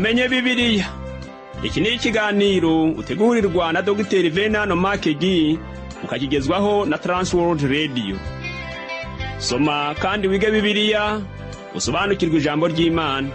Tumenye Bibiliya. Iki ni ikiganiro utegurirwa na Dogiteri Venano Makegi, ukakigezwaho na Transworld Radio. Soma kandi wige Bibiliya, usobanukirwe ijambo ry'Imana.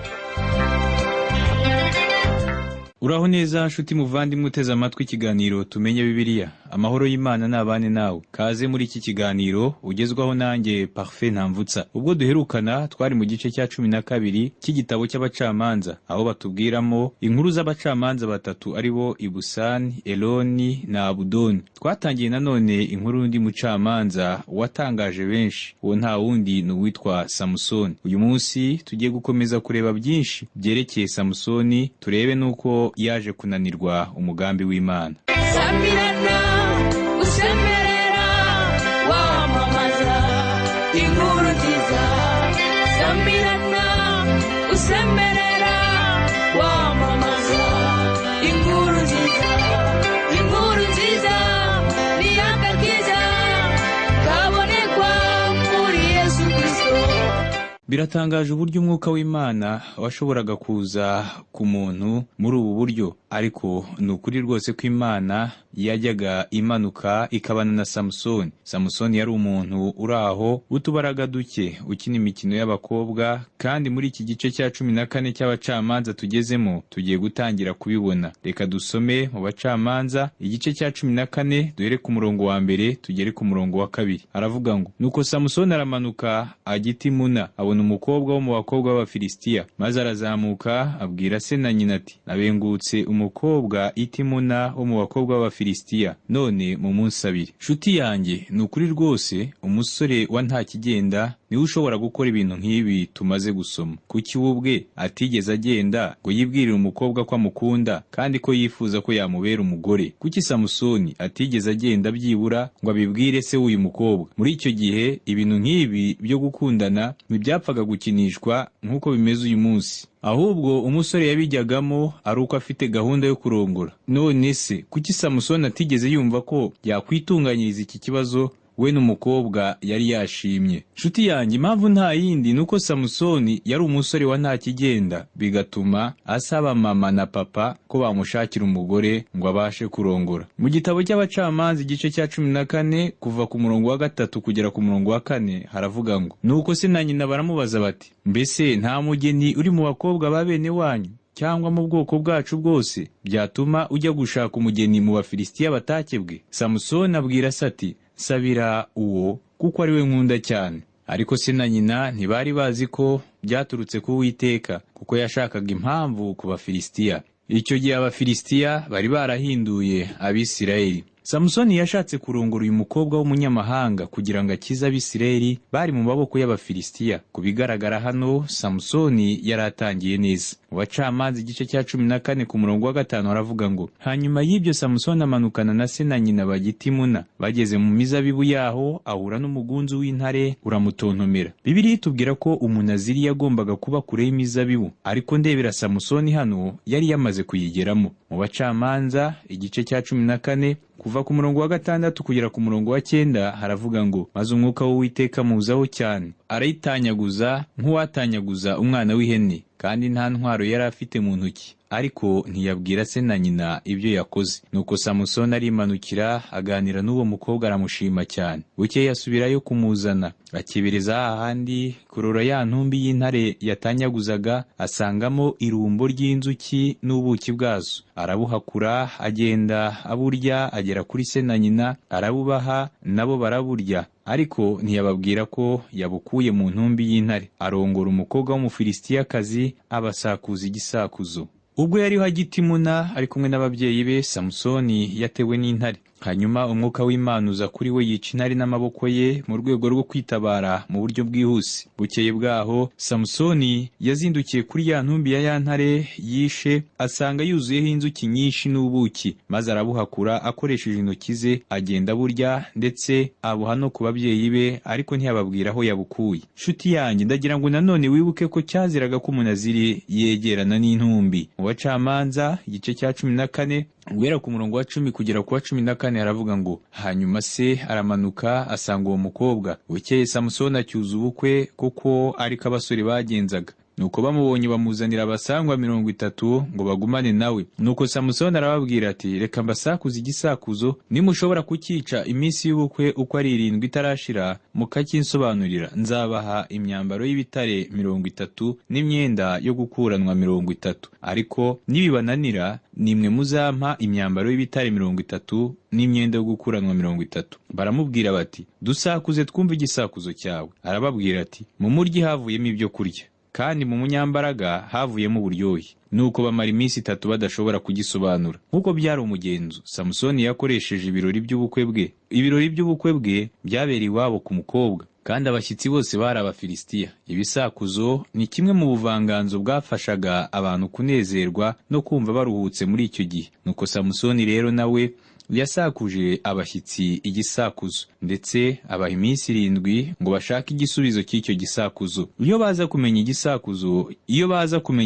Uraho neza nshuti muvandimwe uteze amatwi ikiganiro Tumenye Bibiliya. Amahoro y'Imana nabane nawe. Kaze muri iki kiganiro ugezwaho nanjye Parfait Ntamvutsa. Ubwo duherukana twari mu gice cya 12 cy'igitabo cy'Abacamanza, aho batubwiramo inkuru z'abacamanza batatu, ari bo Ibusani, Eloni na Abudoni. Twatangiye nanone inkuru y'undi mucamanza watangaje benshi. Uwo nta wundi ni uwitwa Samusoni. Uyu munsi tugiye gukomeza kureba byinshi byerekeye Samusoni, turebe n'uko yaje kunanirwa umugambi w'Imana. Samirana usemerera, wamamaza inkuru nziza. Samirana usemerera, wamamaza inkuru nziza. Inkuru nziza ni agakiza kabonekwa muri Yesu Kristo. Biratangaje uburyo umwuka w'Imana washoboraga kuza ku muntu muri ubu buryo, ariko ni ukuri rwose ko Imana yajyaga imanuka ikabana na Samusoni. Samusoni yari umuntu uri aho w'utubaraga duke, ukina imikino y'abakobwa, kandi muri iki gice cya 14 cy'Abacamanza tugezemo tugiye gutangira kubibona. Reka dusome mu Bacamanza igice cya 14, duhere ku murongo wa mbere tugere ku murongo wa kabiri. Aravuga ngo: "Nuko Samusoni aramanuka ajya i Timuna, abona umukobwa wo mu bakobwa b'Abafilisitiya, maze arazamuka abwira se na nyina ati: 'Nabengutse umukobwa i Timuna wo mu bakobwa b'Abafilisitiya, none mumunsabire.'" Nshuti yanjye, ni ukuri rwose umusore wa nta kigenda niwe ushobora gukora ibintu nk'ibi tumaze gusoma. Kuki we ubwe atigeze agenda ngo yibwirire umukobwa ko amukunda kandi ko yifuza ko yamubera umugore? Kuki Samusoni atigeze agenda byibura ngo abibwire se w'uyu mukobwa? Muri icyo gihe ibintu nk'ibi byo gukundana ntibyapfaga gukinishwa nk'uko bimeze uyu munsi, ahubwo umusore yabijyagamo ari uko afite gahunda yo kurongora. None se kuki Samusoni atigeze yumva ko yakwitunganyiriza iki kibazo we n'umukobwa yari yashimye? Nshuti yanjye, impamvu nta yindi ni uko Samusoni yari umusore wa nta kigenda, bigatuma asaba mama na papa ko bamushakira umugore ngo abashe kurongora. Mu gitabo cy'Abacamanza igice cya 14, kuva ku murongo wa gatatu kugera ku murongo wa kane, haravuga ngo: "Nuko se na nyina baramubaza bati: 'Mbese nta mugeni uri mu bakobwa ba bene wanyu cyangwa mu bwoko bwacu bwose byatuma ujya gushaka umugeni mu Bafilisitiya batakebwe?' Samusoni abwira se ati: 'Sabira uwo, kuko ari we nkunda cyane.' Ariko se na nyina ntibari bazi ko byaturutse ku Uwiteka, kuko yashakaga impamvu ku Bafilisitiya. Icyo gihe Abafilisitiya bari barahinduye Abisirayeli." Samusoni yashatse kurongora uyu mukobwa w'umunyamahanga kugira ngo akize Abisirayeli bari mu maboko y'Abafilisitiya. Ku bigaragara hano, Samusoni yari atangiye neza. Mu Bacamanza igice cya 14, ku murongo wa gatanu, haravuga ngo: "Hanyuma y'ibyo Samusoni amanukana na se na nyina bajya i Timuna. Bageze mu mizabibu yaho, ahura n'umugunzu w'intare uramutontomera." Bibiliya itubwira ko umunaziri yagombaga kuba kure y'imizabibu, ariko ndebera Samusoni hano yari yamaze kuyigeramo. Mu Bacamanza igice cya 14, kuva ku murongo wa gatandatu kugera ku murongo wa cyenda, haravuga ngo: "Maze umwuka w'Uwiteka muzaho cyane, arayitanyaguza nk'uwatanyaguza umwana w'ihene, kandi nta ntwaro yari afite mu ntoki. Ariko ntiyabwira se na nyina ibyo yakoze. Nuko Samusoni arimanukira, aganira n'uwo mukobwa, aramushima cyane. Bukeye asubirayo kumuzana, akibiriza hahandi kurora ya ntumbi y'intare yatanyaguzaga, asangamo irumbo ry'inzuki n'ubuki bwazo. Arabuhakura, agenda aburya, agera kuri se na nyina, arabubaha, nabo baraburya, ariko ntiyababwira ko yabukuye mu ntumbi y'intare. Arongora umukobwa w'Umufilisitiyakazi, abasakuza igisakuzo." Ubwo yariho ajya i Timuna ari kumwe n'ababyeyi be, Samusoni yatewe n'intare. Hanyuma umwuka w'Imana uza kuri we, yica intare n'amaboko ye mu rwego rwo kwitabara mu buryo bwihuse. Bukeye bwaho Samusoni yazindukiye kuri ya ntumbi ya ya ntare yishe, asanga yuzuyeho inzuki nyinshi n'ubuki, maze arabuhakura akoresheje intoki ze, agenda aburya, ndetse abuha no ku babyeyi be, ariko ntiyababwira aho yabukuye. Nshuti yanjye, ndagira ngo nanone wibuke ko cyaziraga ko umunaziri yegerana n'intumbi. Mu Bacamanza igice cya 14, guhera ku murongo wa 10 kugera ku wa 14, haravuga ngo: "Hanyuma se aramanuka asanga uwo mukobwa. Bukeye Samusoni acyuza ubukwe, kuko ariko abasore bagenzaga. Nuko bamubonye bamuzanira abasangwa 30 ngo bagumane nawe. Nuko Samusoni arababwira ati: "Reka mbasakuze igisakuzo, nimushobora kucyica iminsi y'ubukwe uko ari 7 itarashira mukacyinsobanurira, nzabaha imyambaro y'ibitare 30 n'imyenda yo gukuranwa 30. Ariko nibibananira, nimwe muzampa imyambaro y'ibitare 30 n'imyenda yo gukuranwa 30." Baramubwira bati: "Dusakuze twumve igisakuzo cyawe." Arababwira ati: "Mu muryi havuyemo ibyo kurya, kandi mu munyambaraga havuyemo uburyohe." Nuko bamara iminsi 3 badashobora kugisobanura. Nk'uko byari umugenzo, Samusoni yakoresheje ibirori by'ubukwe bwe. Ibirori by'ubukwe bwe byabereye iwabo ku mukobwa, kandi abashyitsi bose bari Abafilisitiya. Ibisakuzo ni kimwe mu buvanganzo bwafashaga abantu kunezerwa no kumva baruhutse muri icyo gihe. Nuko Samusoni rero nawe yasakuje abashyitsi igisakuzo, ndetse abaha iminsi 7 ngo bashake igisubizo cy'icyo gisakuzo. Iyo baza kumenya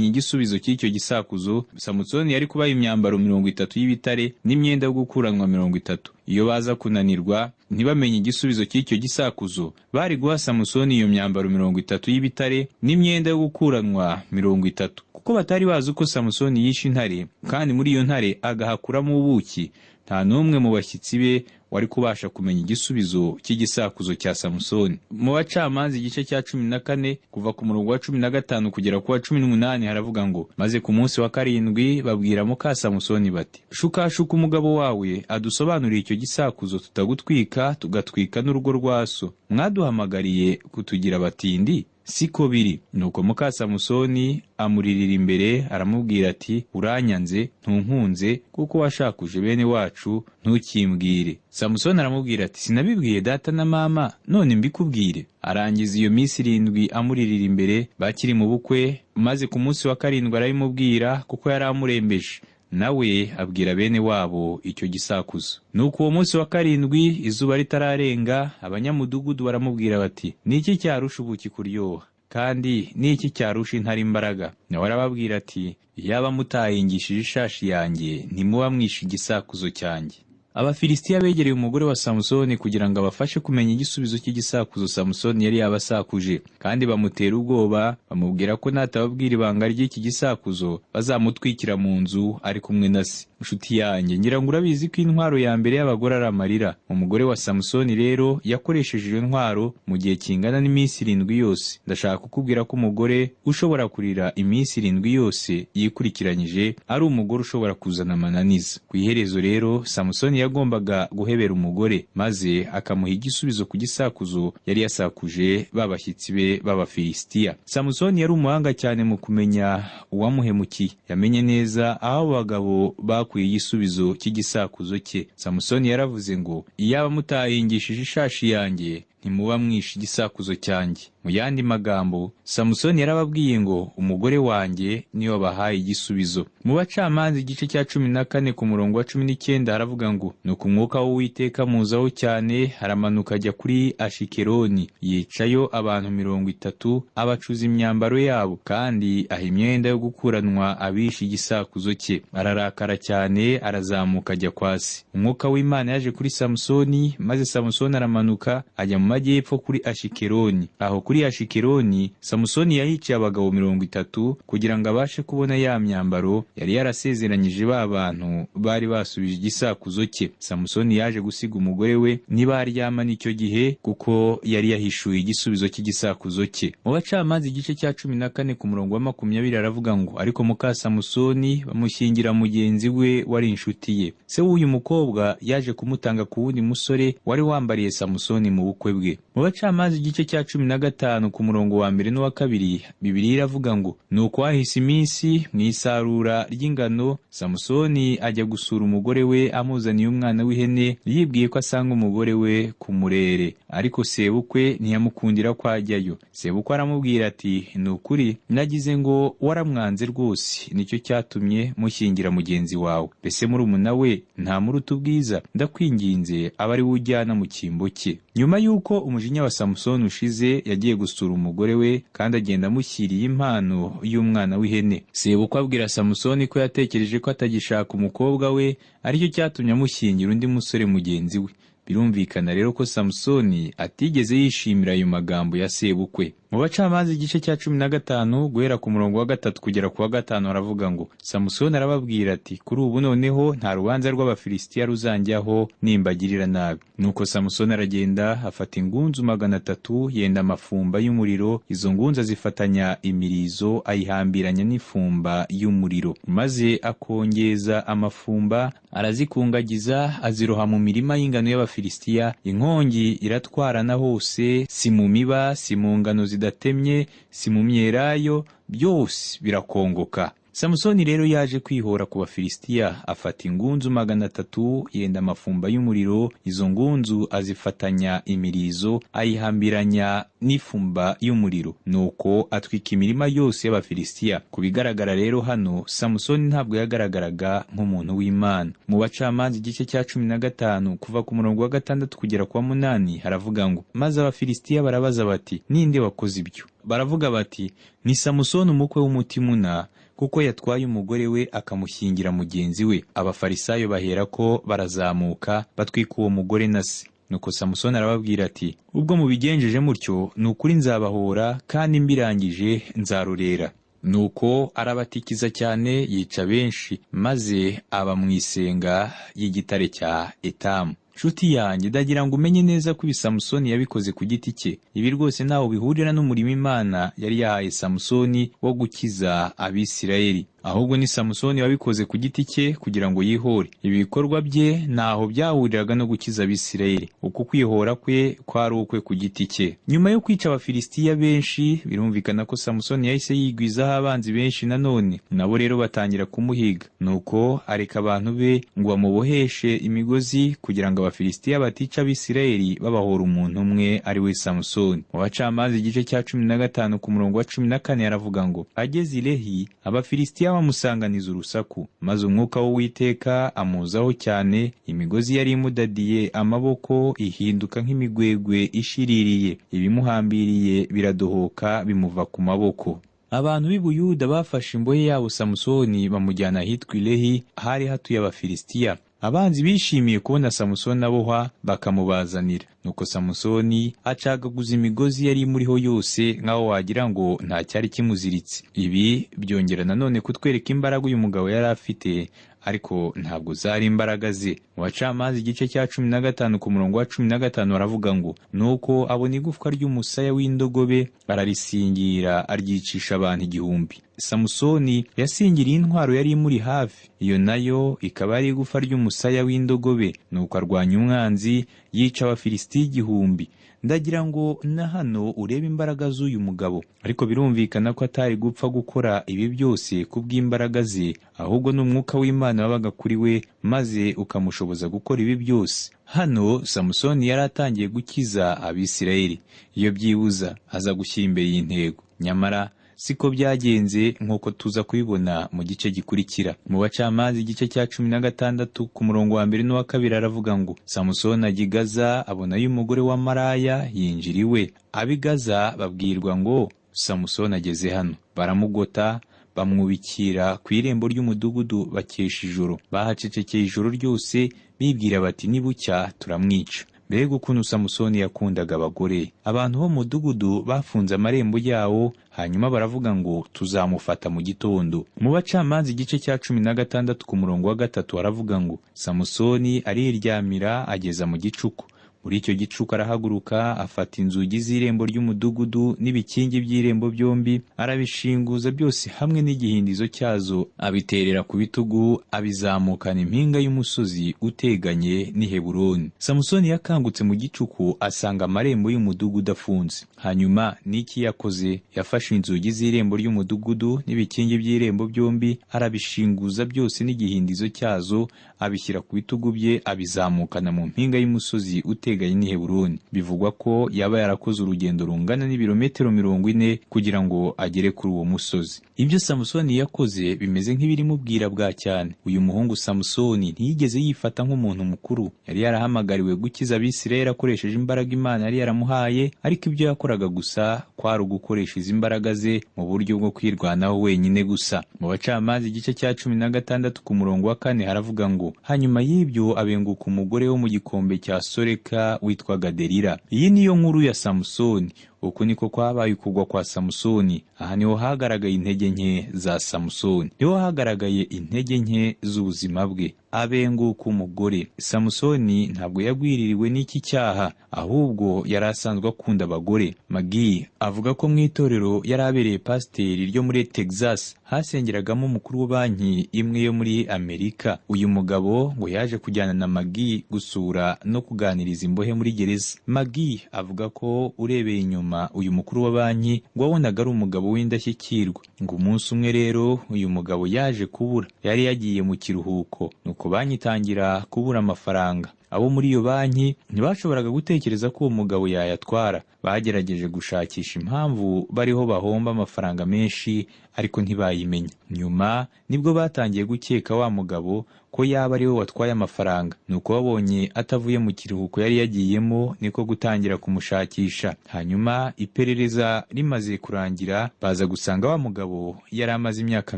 igisubizo cy'icyo gisakuzo, Samusoni yari kubaha imyambaro 30 y'ibitare n'imyenda yo gukuranwa 30. Iyo baza kunanirwa ntibamenye igisubizo cy'icyo gisakuzo, bari guha Samusoni iyo myambaro 30 y'ibitare n'imyenda yo gukuranwa 30. Kuko batari bazi uko Samusoni yishe intare, kandi muri iyo ntare agahakuramo ubuki, nta n'umwe mu bashyitsi be wari kubasha kumenya igisubizo cy'igisakuzo cya Samusoni. Mu Bacamanza igice cya 14, kuva ku murongo wa 15 kugera ku wa 18, haravuga ngo: "Maze ku munsi wa karindwi babwira muka Samusoni bati: 'Shukashuka umugabo wawe adusobanurire icyo gisakuzo, tutagutwika tugatwika n'urugo rwa so. Mwaduhamagariye kutugira abatindi, siko biri?' Nuko muka Samusoni amuririra imbere, aramubwira ati: 'Uranyanze, ntunkunze, kuko washakuje bene wacu ntukimbwire.' Samusoni aramubwira ati: 'Sinabibwiye data na mama, none mbikubwire?' Arangiza iyo minsi 7 amuririra imbere bakiri mu bukwe, maze ku munsi wa karindwi arabimubwira, kuko yari amurembeje. Nawe abwira bene wabo icyo gisakuzo. Nuko uwo munsi wa karindwi izuba ritararenga, abanyamudugudu baramubwira bati: 'Ni iki cyarusha ubuki kuryoha, kandi ni iki cyarusha intare imbaraga?' Nawe arababwira ati: 'Iyaba mutahingishije ishashi yanjye, ntimuba mwishe igisakuzo cyanjye.'" Abafilisitiya begereye umugore wa Samusoni kugira ngo abafashe kumenya igisubizo cy'igisakuzo Samusoni yari yabasakuje, kandi bamutera ubwoba, bamubwira ko natababwira ibanga ry'iki gisakuzo bazamutwikira mu nzu ari kumwe na se. Nshuti yanjye, ngira ngo urabizi ko intwaro ya mbere y'abagore ari amarira. Umugore wa Samusoni rero yakoresheje iyo ntwaro mu gihe kingana n'iminsi 7 yose. Ndashaka kukubwira ko umugore ushobora kurira iminsi 7 yose yikurikiranyije ari umugore ushobora kuzana amananiza. Ku iherezo rero Samusoni yagombaga guhebera umugore, maze akamuha igisubizo ku gisakuzo yari yasakuje ba bashyitsi be b'Abafilisitiya. Samusoni yari umuhanga cyane mu kumenya uwamuhemukiye. Yamenye neza aho abo bagabo bakuye igisubizo cy'igisakuzo cye. Samusoni yaravuze ngo: "Iyaba mutahingishije ishashi yanjye, ntimuba mwishe igisakuzo cyanjye." Mu yandi magambo, Samusoni yarababwiye ngo: "Umugore wanjye niwe wabahaye igisubizo." Mu Bacamanza igice cya 14 ku murongo wa 19 haravuga ngo: "Nuko umwuka w'Uwiteka muzaho cyane, aramanuka ajya kuri Ashikeloni, yicayo abantu 30, abacuza imyambaro yabo, kandi aha imyenda yo gukuranwa abishe igisakuzo cye. Ararakara cyane, arazamuka ajya kwa se." Umwuka w'Imana yaje kuri Samusoni, maze Samusoni aramanuka ajya mu majyepfo kuri Ashikeloni. Aho kuri Ashikeloni, Samusoni yahiciye abagabo 30 kugira ngo abashe kubona ya myambaro yari yarasezeranyije ba bantu bari basubije igisakuzo cye. Samusoni yaje gusiga umugore we ntibaryamana icyo gihe, kuko yari yahishuye igisubizo cy'igisakuzo cye. Mu Bacamanza igice cya 14 ku murongo wa 20 aravuga ngo: "Ariko muka Samusoni bamushyingira mugenzi we wari inshuti ye. Se w'uyu mukobwa yaje kumutanga ku wundi musore wari wambariye Samusoni mu bukwe bwe." Mu Bacamanza igice cya 15 ku murongo wa 1 n'uwa 2, Bibiliya iravuga ngo: "Nuko hahise iminsi, mu isarura ry'ingano, Samusoni ajya gusura umugore we amuzaniye umwana w'ihene, yibwiye ko asanga umugore we ku murere. Ariko sebukwe ntiyamukundira ko ajyayo. Sebukwe aramubwira ati: 'Ni ukuri nagize ngo waramwanze rwose, nicyo cyatumye mushyingira mugenzi wawe. Mbese murumuna we ntamuruta ubwiza? Ndakwinginze abe ari we ujyana mu cyimbo cye.' Nyuma y'uko umujinya wa Samusoni ushize, yagiye gusura umugore we, kandi agenda amushyiriye impano y'umwana w'ihene. Sebukwe abwira Samusoni ko yatekereje ko atagishaka umukobwa we, aricyo cyatumye amushyingira undi musore mugenzi we. Birumvikana rero ko Samusoni atigeze yishimira ayo magambo ya sebukwe. Mu Bacamanza igice cya 15 guhera ku murongo wa 3 kugera ku wa 5 haravuga ngo: Samusoni arababwira ati: "Kuri ubu noneho nta rubanza rw'Abafilisitiya ruzanjyaho nimbagirira nabi." Nuko Samusoni aragenda afata ingunzu 300, yenda amafumba y'umuriro, izo ngunzu azifatanya imirizo, ayihambiranya n'ifumba y'umuriro, maze akongeza amafumba, arazikungagiza, aziroha mu mirima y'ingano y'Abafilisitiya. Inkongi iratwarana hose, si mu miba, si mu ngano zidatemye, si mu myelayo, byose birakongoka. Samusoni rero yaje kwihora ku Bafilisitiya, afata ingunzu 300, yenda amafumba y'umuriro, izo ngunzu azifatanya imirizo, ayihambiranya n'ifumba y'umuriro, nuko atwika imirima yose y'Abafilisitiya. Ku bigaragara rero hano Samusoni ntabwo yagaragaraga nk'umuntu w'Imana. Mu Bacamanza igice cya 15 kuva ku murongo wa 6 kugera ku wa 8 haravuga ngo: Maze Abafilisitiya barabaza bati: "Ninde wakoze ibyo?" Baravuga bati: "Ni Samusoni umukwe w'Umutimuna, kuko yatwaye umugore we akamushyingira mugenzi we." Abafarisayo baherako barazamuka, batwika uwo mugore na se. Nuko Samusoni arababwira ati: "Ubwo mubigenjeje mutyo, ni ukuri nzabahora, kandi mbirangije nzarorera." Nuko arabatikiza cyane, yica benshi, maze aba mu isenga y'igitare cya Etamu. Nshuti yanjye, ndagira ngo umenye neza ko ibi Samusoni yabikoze ku giti cye. Ibi rwose ntaho bihurira n'umurimo Imana yari yahaye Samusoni wo gukiza Abisirayeli. Ahubwo ni Samusoni wabikoze ku giti cye kugira ngo yihore. Ibi bikorwa bye ntaho byahuriraga no gukiza Abisirayeli. Uku kwihora kwe kwari ukwe ku giti cye. Nyuma yo kwica Abafilisitiya benshi, birumvikana ko Samusoni yahise yigwizaho abanzi benshi nanone. Nabo rero batangira kumuhiga. Nuko areka abantu be ngo bamuboheshe imigozi kugira ngo Abafilisitiya batica Abisirayeli babahora umuntu umwe, ari we Samusoni. Mu Bacamanza igice cya 15 ku murongo wa 14 yaravuga ngo: Ageze i Lehi, Abafilisitiya bamusanganiza urusaku, maze umwuka w'Uwiteka amuzaho cyane, imigozi yari imudadiye amaboko ihinduka nk'imigwegwe ishiririye, ibimuhambiriye biradohoka bimuva ku maboko. Abantu b'i Buyuda bafashe imbohe yabo Samusoni bamujyana ahitwa i Lehi, hari hatuye Abafilisitiya. Abanzi bishimiye kubona Samusoni abohwa, bakamubazanira. Nuko Samusoni acagaguza imigozi yari imuriho yose, nk'aho wagira ngo nta cyari kimuziritse. Ibi byongera nanone kutwereka imbaraga uyu mugabo yari afite, ariko ntabwo zari imbaraga ze. Mu Bacamanza igice cya 15 ku murongo wa 15 baravuga ngo: Nuko abona igufwa ry'umusaya w'indogobe, ararisingira, aryicisha abantu 1000. Samusoni yasingiriye intwaro yari imuri hafi, iyo nayo ikaba ari igufa ry'umusaya w'indogobe. Nuko arwanya umwanzi, yica Abafilisitiya 1000. Ndagira ngo na hano urebe imbaraga z'uyu mugabo, ariko birumvikana ko atari gupfa gukora ibi byose kubw'imbaraga ze, ahubwo ni umwuka w'Imana wabaga kuri we maze ukamushoboza gukora ibi byose. Hano Samusoni yari atangiye gukiza Abisirayeli, iyo byibuza aza gushyira imbere y'intego. Nyamara siko byagenze, nk'uko tuza kubibona mu gice gikurikira. Mu Bacamanza igice cya 16 ku murongo wa 1 n'uwa 2 aravuga ngo: Samusoni ajya i Gaza, abonayo umugore wa maraya, yinjira iwe. Ab'i Gaza babwirwa ngo: "Samusoni ageze hano." Baramugota, bamwubikira ku irembo ry'umudugudu, bakesha ijoro. Bahacecekeye ijoro ryose, bibwira bati: "Nibucya turamwica." Mbega ukuntu Samusoni yakundaga abagore! Abantu bo mu mudugudu bafunze amarembo yawo, hanyuma baravuga ngo: "Tuzamufata mu gitondo." Mu Bacamanza igice cya 16 ku murongo wa 3 haravuga ngo: Samusoni ariryamira ageza mu gicuku. Muri icyo gicuku arahaguruka, afata inzugi z'irembo ry'umudugudu n'ibikingi by'irembo byombi, arabishinguza byose hamwe n'igihindizo cyazo, abiterera ku bitugu, abizamukana impinga y'umusozi uteganye n'i Heburoni. Samusoni yakangutse mu gicuku asanga amarembo y'umudugudu afunze. Hanyuma n'iki yakoze? Yafashe inzugi z'irembo ry'umudugudu n'ibikingi by'irembo byombi, arabishinguza byose n'igihindizo cyazo, abishyira ku bitugu bye, abizamukana mu mpinga y'umusozi uteganye n'i Heburoni. Bivugwa ko yaba yarakoze urugendo rungana n'ibirometero 40 kugira ngo agere kuri uwo musozi. Ibyo Samusoni yakoze bimeze nk'ibirimubwira bwa cyane. Uyu muhungu Samusoni ntiyigeze yifata nk'umuntu mukuru. Yari yarahamagariwe gukiza Abisirayeli akoresheje imbaraga Imana yari yaramuhaye, ariko ibyo yakoraga gusa kwari ugukoresha izi mbaraga ze mu buryo bwo kwirwanaho wenyine gusa. Mu Bacamanza igice cya 16 ku murongo wa 4 haravuga ngo: Hanyuma y'ibyo abenguka umugore wo mu gikombe cya Soreka witwaga Delila. Iyi niyo nkuru ya Samusoni. Uku niko kwabaye ukugwa kwa Samusoni. Aha niho hagaragaye intege nke za Samusoni, niho hagaragaye intege nke z'ubuzima bwe. Abenguka umugore. Samusoni ntabwo yagwiririwe n'iki cyaha, ahubwo yari asanzwe akunda abagore. Magi avuga ko mu itorero yari abereye pasiteri ryo muri Texas hasengeragamo umukuru wa banki imwe yo muri Amerika. Uyu mugabo ngo yaje kujyana na Magi gusura no kuganiriza imbohe muri gereza. Magi avuga ko urebeye inyuma uyu mukuru wa banki ngo wabonaga ari umugabo w'indashyikirwa. Ngo umunsi umwe rero uyu mugabo yaje kubura, yari yagiye mu kiruhuko, nuko banki itangira kubura amafaranga. Abo muri iyo banki ntibashoboraga gutekereza ko uwo mugabo yayatwara. Bagerageje gushakisha impamvu bariho bahomba amafaranga menshi, ariko ntibayimenya. Nyuma nibwo batangiye gukeka wa mugabo ko yaba ari we watwaye amafaranga. Nuko babonye atavuye mu kiruhuko yari yagiyemo, niko gutangira kumushakisha. Hanyuma iperereza rimaze kurangira, baza gusanga wa mugabo yari amaze imyaka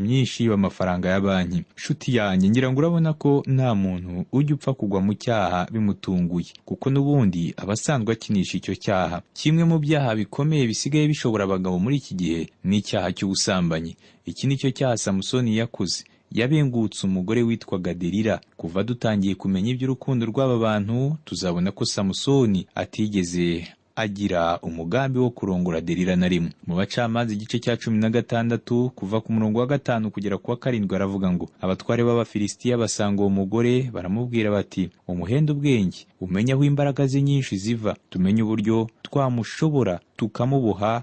myinshi yiba amafaranga ya banki. Nshuti yanjye, ngira ngo urabona ko nta muntu ujya upfa kugwa mu cyaha bimutunguye, kuko n'ubundi aba asanzwe akinisha icyo cyaha. Kimwe mu byaha bikomeye bisigaye bishobora abagabo muri iki gihe ni icyaha cy'ubusambanyi. Iki ni cyo cyaha Samusoni yakoze. Yabengutse umugore witwaga Delila. Kuva dutangiye kumenya iby'urukundo rw'aba bantu, tuzabona ko Samusoni atigeze agira umugambi wo kurongora Delila na rimwe. Mu Bacamanza igice cya 16, kuva ku murongo wa 5 kugera ku wa 7, aravuga ngo abatware b'Abafilisitiya basanga uwo mugore baramubwira bati: umuhende ubwenge, umenye aho imbaraga ze nyinshi ziva, tumenye uburyo twamushobora tukamuboha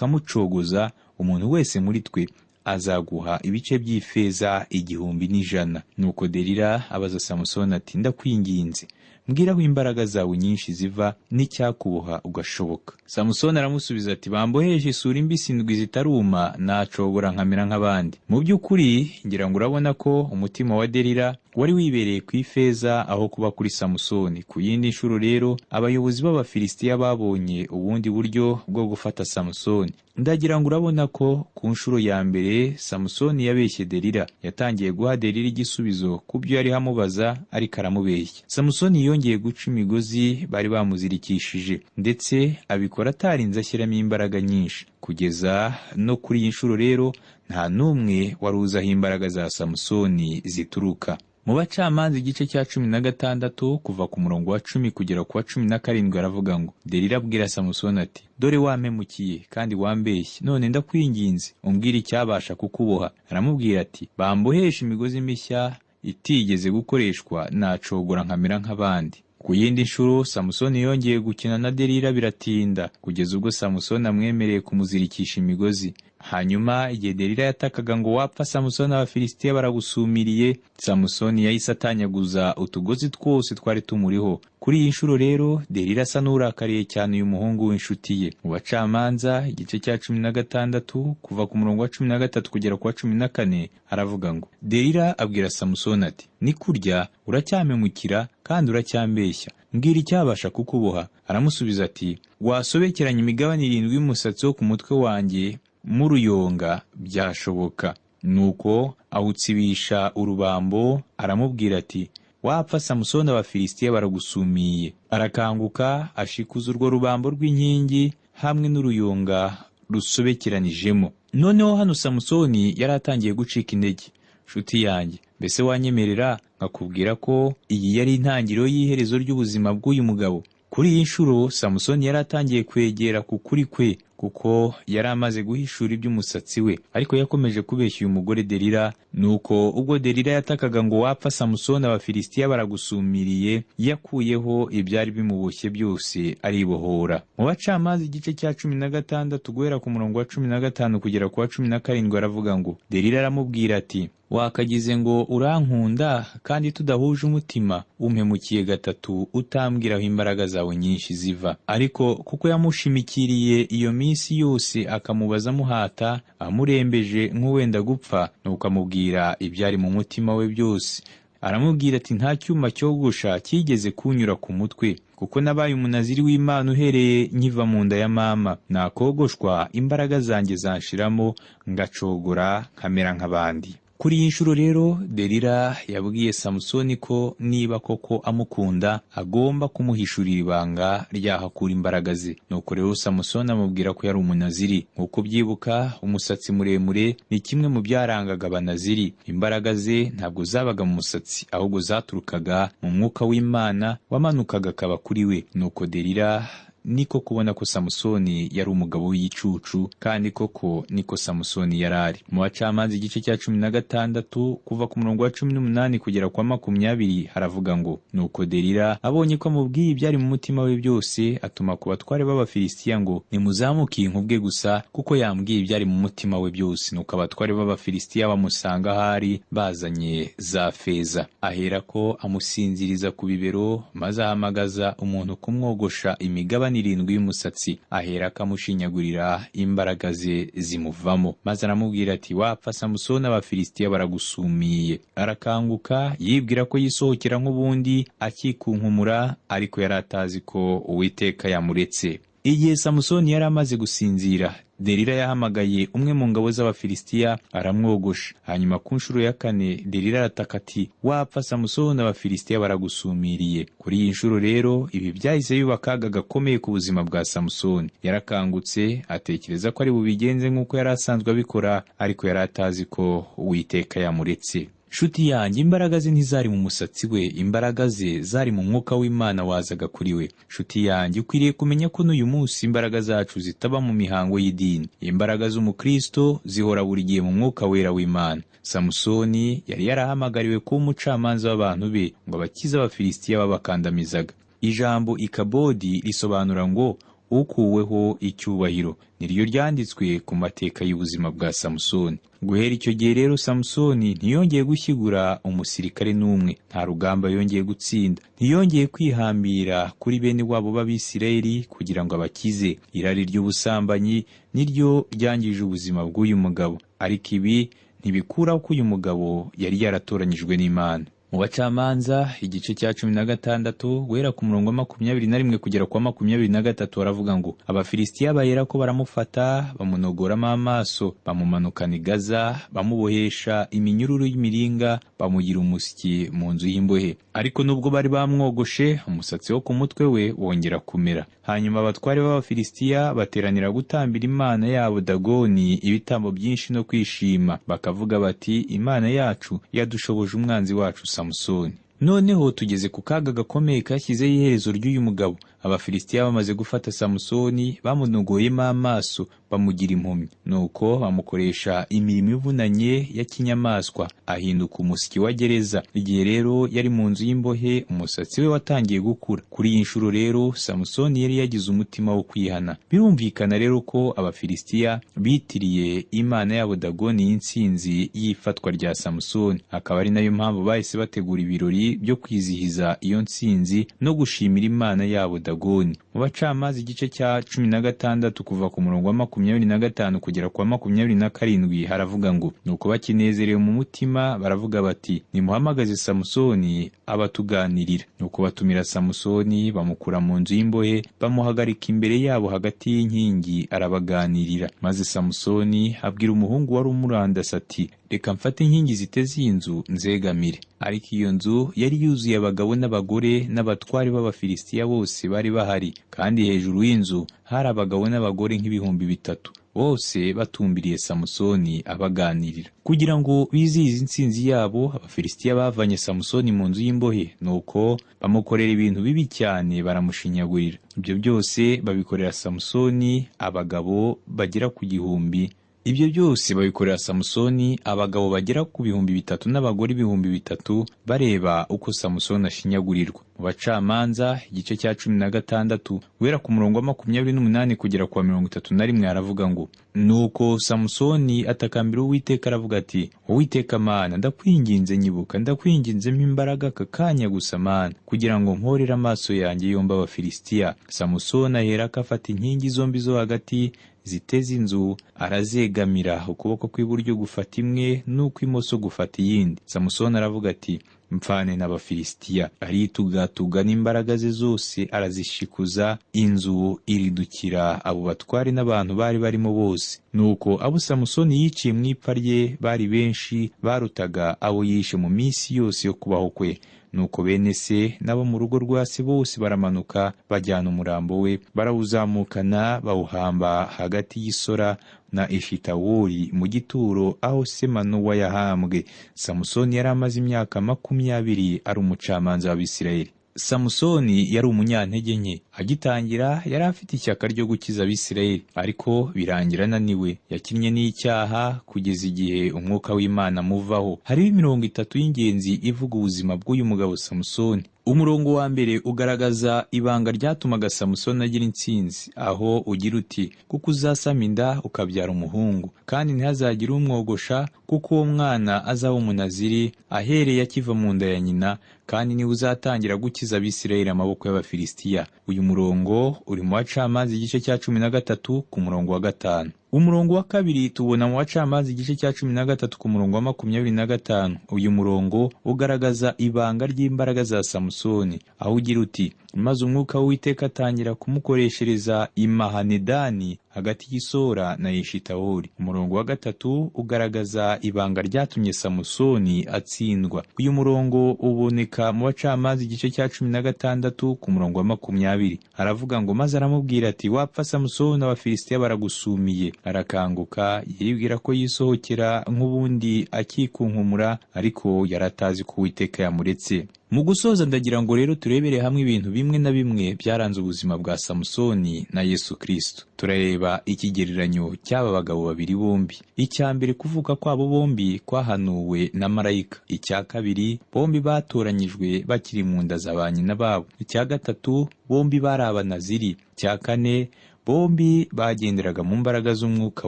tukamucogoza. Umuntu wese muri twe azaguha ibice by'ifeza 1100. Nuko Delila abaza Samusoni ati: ndakwinginze, mbwira aho imbaraga zawe nyinshi ziva n'icyakuboha ugashoboka. Samusoni aramusubiza ati: bamboheshe isuri mbisi ndwi zitaruma, nacogora nkamera nk'abandi. Mu by'ukuri ngira ngo urabona ko umutima wa Delila wari wibereye ku ifeza aho kuba kuri Samusoni. Ku yindi nshuro rero abayobozi b'Abafilisitiya babonye ubundi buryo bwo gufata Samusoni. Ndagira ngo urabona ko ku nshuro ya mbere Samusoni yabeshye Delila. Yatangiye guha Delila igisubizo ku byo yari amubaza, ariko aramubeshya. Samusoni yongeye guca imigozi bari bamuzirikishije, ndetse abikora atarinze ashyiramo imbaraga nyinshi. Kugeza no kuri iyi nshuro rero nta n'umwe wari uzi aho imbaraga za Samusoni zituruka. Mu Bacamanza igice cya 16, kuva ku murongo wa 10 kugera ku wa 17, aravuga ngo Delila abwira Samusoni ati: dore wampemukiye kandi wambeshye, none ndakwinginze umbwire icyabasha kukuboha. Aramubwira ati: bamboheshe imigozi mishya itigeze gukoreshwa, nacogora nkamera nk'abandi. Ku yindi nshuro Samusoni yongeye gukina na Delila biratinda, kugeza ubwo Samusoni amwemereye kumuzirikisha imigozi. Hanyuma igihe Delila yatakaga ngo wapfa Samusoni, Abafilisitiya baragusumiriye, Samusoni yahise atanyaguza utugozi twose twari tumuriho. Kuri iyi nshuro rero Delila asa n'urakariye cyane uyu muhungu w'inshuti ye. Mu Bacamanza igice cya 16, kuva ku murongo wa 13 kugera ku wa 14, aravuga ngo Delila abwira Samusoni ati: ni kurya uracyamemukira kandi uracyambeshya, mbwira icyabasha kukuboha. Aramusubiza ati: wasobekeranya imigabane 7 y'umusatsi wo ku mutwe wanjye muruyonga byashoboka. Nuko awutsibisha urubambo, aramubwira ati: wapfa Samusoni, Abafilisitiya baragusumiye. Arakanguka ashikuza urwo rubambo rw'inkingi hamwe n'uruyonga rusobekeranijemo. Noneho hano Samusoni yari atangiye gucika intege. Nshuti yanjye, mbese wanyemerera nkakubwira ko iyi yari intangiriro y'iherezo ry'ubuzima bw'uyu mugabo? Kuri iyi nshuro Samusoni yari atangiye kwegera ku kuri kwe, kuko yari amaze guhishura iby'umusatsi we, ariko yakomeje kubeshya uyu mugore Delila. Nuko ubwo Delila yatakaga ngo wapfa Samusoni, Abafilisitiya baragusumiriye, yakuyeho ibyari bimuboshye byose aribohora. Mu Bacamanza igice cya 16, guhera ku murongo wa 15 kugera ku wa 17, aravuga ngo Delila aramubwira ati: wakagize ngo urankunda kandi tudahuje umutima, umpemukiye gatatu utambwira aho imbaraga zawe nyinshi ziva. Ariko kuko yamushimikiriye iyo minsi yose akamubaza amuhata, amurembeje nk'uwenda gupfa, nuko amubwira ibyari mu mutima we byose. Aramubwira ati: nta cyuma cyogosha cyigeze kunyura ku mutwe, kuko nabaye umunaziri w'Imana uhereye nkiva mu nda ya mama. Nakogoshwa imbaraga zanjye zanshiramo, ngacogora nkamera nk'abandi. Kuri iyi nshuro rero, Delila yabwiye Samusoni ko niba koko amukunda agomba kumuhishurira ibanga ryahakura imbaraga ze. Nuko rero Samusoni amubwira ko yari umunaziri. Nk'uko ubyibuka, umusatsi muremure ni kimwe mu byarangaga abanaziri. Imbaraga ze ntabwo zabaga mu musatsi, ahubwo zaturukaga mu mwuka w'Imana wamanukaga akaba kuri we. Nuko Delila niko kubona ko Samusoni yari umugabo w'igicucu, kandi koko niko Samusoni yari ari. Mu Bacamanza igice cya 16, kuva ku murongo wa 18 kugera kwa 20, haravuga ngo: "Nuko Delila abonye ko amubwiye ibyari mu mutima we byose, atuma ku batware b'Abafilisitiya ngo: 'Nimuzamuke iyi nkubwe gusa, kuko yambwiye ibyari mu mutima we byose.' Nuko abatware b'Abafilisitiya bamusanga ahari bazanye za feza. Aherako amusinziriza ku bibero, maze ahamagaza umuntu kumwogosha imigabane 7 y'umusatsi. Aherako amushinyagurira, imbaraga ze zimuvamo. Maze aramubwira ati: 'Wapfa Samusoni, Abafilisitiya baragusumiye.' Arakanguka, yibwira ko yisohokera nk'ubundi, akikunkumura, ariko yari atazi ko Uwiteka yamuretse. Igihe Samusoni yari amaze gusinzira, Delila yahamagaye umwe mu ngabo z'Abafilisitiya aramwogosha. Hanyuma ku nshuro ya kane Delila arataka ati: 'Wapfa Samusoni, Abafilisitiya baragusumiriye.' Kuri iyi nshuro rero, ibi byahise biba akaga gakomeye ku buzima bwa Samusoni. Yarakangutse, atekereza ko ari bubigenze nk'uko yari asanzwe abikora, ariko yari atazi ko Uwiteka yamuretse. Nshuti yanjye, imbaraga ze ntizari mu musatsi we, imbaraga ze zari mu mwuka w'Imana wazaga kuri we. Nshuti yanjye, ukwiriye kumenya ko n'uyu munsi imbaraga zacu zitaba mu mihango y'idini. Imbaraga z'umukristo zihora buri gihe mu mwuka wera w'Imana. Samusoni yari yarahamagariwe kuba umucamanza w'abantu be, ngo abakize Abafilisitiya babakandamizaga. Ijambo Ikabodi risobanura ngo ukuweho icyubahiro, niryo ryanditswe ku mateka y'ubuzima bwa Samusoni. Guhera icyo gihe rero, Samusoni ntiyongeye gushyigura umusirikare n'umwe, nta rugamba yongeye gutsinda, ntiyongeye kwihambira kuri bene wabo b'Abisirayeli kugira ngo abakize. Irari ry'ubusambanyi niryo ryangije ubuzima bw'uyu mugabo, ariko ibi ntibikuraho ko uyu mugabo yari yaratoranyijwe n'Imana. Mu Bacamanza igice cya 16, guhera ku murongo wa 21 kugera kwa 23, baravuga ngo: "Abafilisitiya baherako baramufata, bamunogoramo amaso, bamumanukana i Gaza, bamubohesha iminyururu y'imiringa, bamugira umusyi mu nzu y'imbohe. Ariko nubwo bari bamwogoshe, umusatsi wo ku mutwe we wongera kumera. Hanyuma abatware b'Abafilisitiya bateranira gutambira imana yabo Dagoni ibitambo byinshi no kwishima, bakavuga bati: 'Imana yacu yadushoboje umwanzi wacu Samusoni.'" Noneho tugeze ku kaga gakomeye kashyizeho iherezo ry'uyu mugabo. Abafilisitiya bamaze gufata Samusoni, bamunogoyemo amaso, bamugira impumyi, nuko bamukoresha imirimo ivunanye ya kinyamaswa, ahinduka umusyi wa gereza. Igihe rero yari mu nzu y'imbohe, umusatsi we watangiye gukura. Kuri iyi nshuro rero, Samusoni yari yagize umutima wo kwihana. Birumvikana rero ko Abafilisitiya bitiriye imana yabo Dagoni y'intsinzi y'ifatwa rya Samusoni, akaba ari nayo mpamvu bahise bategura ibirori byo kwizihiza iyo ntsinzi no gushimira imana yabo Dagoni. Mu Bacamanza igice cya 16, kuva ku murongo wa 25 kugera ku wa 27, haravuga ngo: "Nuko bakinezerewe mu mutima, baravuga bati: 'Nimuhamagaze Samusoni abatuganirira.' Nuko batumira Samusoni, bamukura mu nzu y'imbohe, bamuhagarika imbere yabo hagati y'inkingi, arabaganirira. Maze Samusoni abwira umuhungu wari umurandasi ati: 'Reka mfate inkingi ziteze iyi nzu nzegamire.' Ariko iyo nzu yari yuzuye abagabo n'abagore n'abatware b'Abafilisitiya bose bari bahari, kandi hejuru y'inzu hari abagabo n'abagore nk'3000, bose batumbiriye Samusoni abaganirira." Kugira ngo bizihize intsinzi yabo, Abafilisitiya bavanye Samusoni mu nzu y'imbohe, nuko bamukorera ibintu bibi cyane, baramushinyagurira. Ibyo byose babikorera Samusoni abagabo bagera ku 1000. Ibyo byose babikorera Samusoni abagabo bagera ku 3000 n'abagore 3000, bareba uko Samusoni ashinyagurirwa. Mu Bacamanza igice cya 16, guhera ku murongo wa 28 kugera ku wa 31, haravuga ngo: "Nuko Samusoni atakambira Uwiteka, aravuga ati: 'Uwiteka Mana, ndakwinginze nyibuka, ndakwinginze mpa imbaraga aka kanya gusa Mana, kugira ngo mporere amaso yanjye yombi Abafilisitiya.' Samusoni aherako afata inkingi zombi zo hagati ziteze inzu, arazegamira, ukuboko kw'iburyo gufata imwe n'ukw'imoso gufata iyindi. Samusoni aravuga ati: mpfane n'Abafilisitiya. Aritugatuga n'imbaraga ze zose arazishikuza, inzu iridukira abo batware n'abantu bari barimo bose. Nuko abo Samusoni yiciye mu ipfa rye bari benshi, barutaga abo yishe mu minsi yose yo kubaho kwe. Nuko bene se n'abo mu rugo rwa se bose baramanuka bajyana umurambo we, barawuzamukana bawuhamba hagati y'Isora na Eshitawoli mu gituro aho se Manowa yahambwe. Samusoni yari amaze imyaka 20 ari umucamanza w'Abisirayeli. Samusoni yari umunyantege nke. Agitangira yari afite ishyaka ryo gukiza Abisirayeli, ariko birangira ananiwe. Yakinnye n'icyaha kugeza igihe umwuka w'Imana amuvaho. Hariho imirongo itatu y'ingenzi ivuga ubuzima bw'uyu mugabo Samusoni. Umurongo wa mbere ugaragaza ibanga ryatumaga Samusoni agira intsinzi, aho ugira uti: "Kuko uzasama inda ukabyara umuhungu, kandi ntihazagire umwogosha, kuko uwo mwana azaba umunaziri ahereye akiva mu nda ya nyina, kandi niwe uzatangira gukiza Abisirayeli amaboko y'Abafilisitiya." Uyu murongo uri mu Bacamanza igice cya 13 ku murongo wa 5. Umurongo wa kabiri tubona mu Bacamanza igice cya 13 ku murongo wa 25. Uyu murongo ugaragaza ibanga ry'imbaraga za Samusoni, aho ugira uti: "Maze umwuka w'Uwiteka atangira kumukoreshereza i Mahanedani hagati y'Isora na Eshitawoli." Umurongo wa gatatu ugaragaza ibanga ryatumye Samusoni atsindwa. Uyu murongo uboneka mu Bacamanza igice cya 16 ku murongo wa 20. Aravuga ngo: "Maze aramubwira ati: 'Wapfa Samusoni, Abafilisitiya baragusumiye.' Arakanguka, yibwira ko yisohokera nk'ubundi akikunkumura, ariko yari atazi ko Uwiteka yamuretse." Mu gusoza, ndagira ngo rero turebere hamwe ibintu bimwe na bimwe byaranze ubuzima bwa Samusoni na Yesu Kristo. Turareba ikigereranyo cy'aba bagabo babiri bombi. Icya mbere, kuvuka kwabo bombi kwahanuwe na marayika. Icya kabiri, bombi batoranyijwe bakiri mu nda za ba nyina babo. Icya gatatu, bombi bari Abanaziri. Icya kane, bombi bagenderaga mu mbaraga z'Umwuka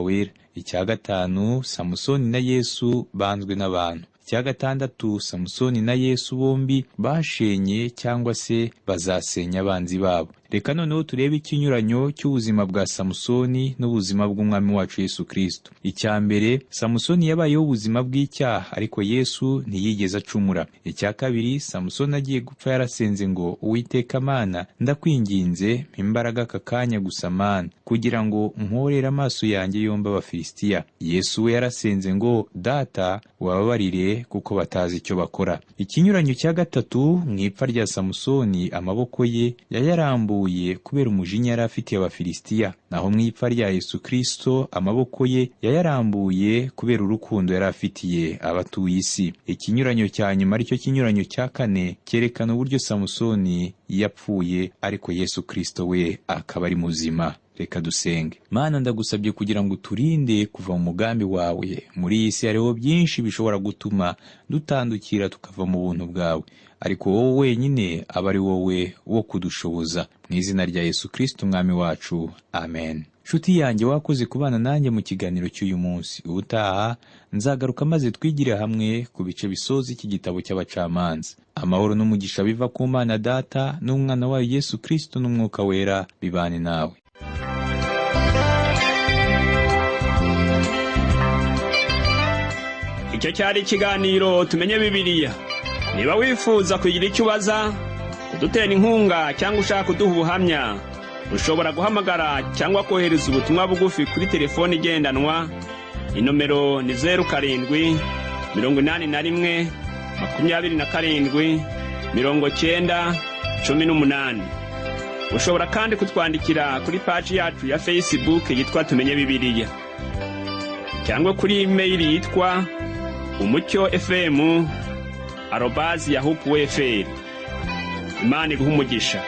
Wera. Icya gatanu, Samusoni na Yesu banzwe n'abantu. Icya gatandatu, Samusoni na Yesu bombi bashenye cyangwa se bazasenya abanzi babo. Reka noneho turebe ikinyuranyo cy'ubuzima bwa Samusoni n'ubuzima bw'Umwami wacu Yesu Kristo. Icya mbere, Samusoni yabayeho ubuzima bw'icyaha, ariko Yesu ntiyigeze acumura. Icya kabiri, Samusoni agiye gupfa yarasenze ngo: "Uwiteka Mana, ndakwinginze, mpa imbaraga aka kanya gusa Mana, kugira ngo nkorere amaso yanjye yombi Abafilisitiya." Yesu we yarasenze ngo: "Data, ubababarire kuko batazi icyo bakora." Ikinyuranyo cya gatatu, mu ipfa rya Samusoni amaboko ye yayarambuye kubera umujinya yari afitiye Abafilisitiya, naho mu ipfa rya Yesu Kristo amaboko ye yayarambuye kubera urukundo yari afitiye abatuye isi. Ikinyuranyo cya nyuma, aricyo kinyuranyo cya kane, cyerekana uburyo Samusoni yapfuye ariko Yesu Kristo we akaba ari muzima. Reka dusenge. Mana, ndagusabye kugira ngo uturinde kuva mu mugambi wawe. Muri iyi si hariho byinshi bishobora gutuma dutandukira tukava mu buntu bwawe, ariko wowe wenyine aba ari wowe wo kudushoboza. Mu izina rya Yesu Kristo Umwami wacu, amen. Nshuti yanjye, wakoze kubana nanjye mu kiganiro cy'uyu munsi. Ubutaha nzagaruka maze twigire hamwe ku bice bisoza iki gitabo cy'Abacamanza. Amahoro n'umugisha biva ku Mana Data n'Umwana wayo Yesu Kristo n'Umwuka Wera bibane nawe. Icyo cyari ikiganiro Tumenye Bibiliya. Niba wifuza kugira icyo ubaza, kudutera inkunga cyangwa ushaka kuduha ubuhamya, ushobora guhamagara cyangwa kohereza ubutumwa bugufi kuri telefoni igendanwa. Inomero ni 0781 27 90 18. Ushobora kandi kutwandikira kuri paji yacu ya Facebook yitwa Tumenye Bibiliya, cyangwa kuri imeyili yitwa umucyofm@yahoo.fr. Imana iguhe umugisha.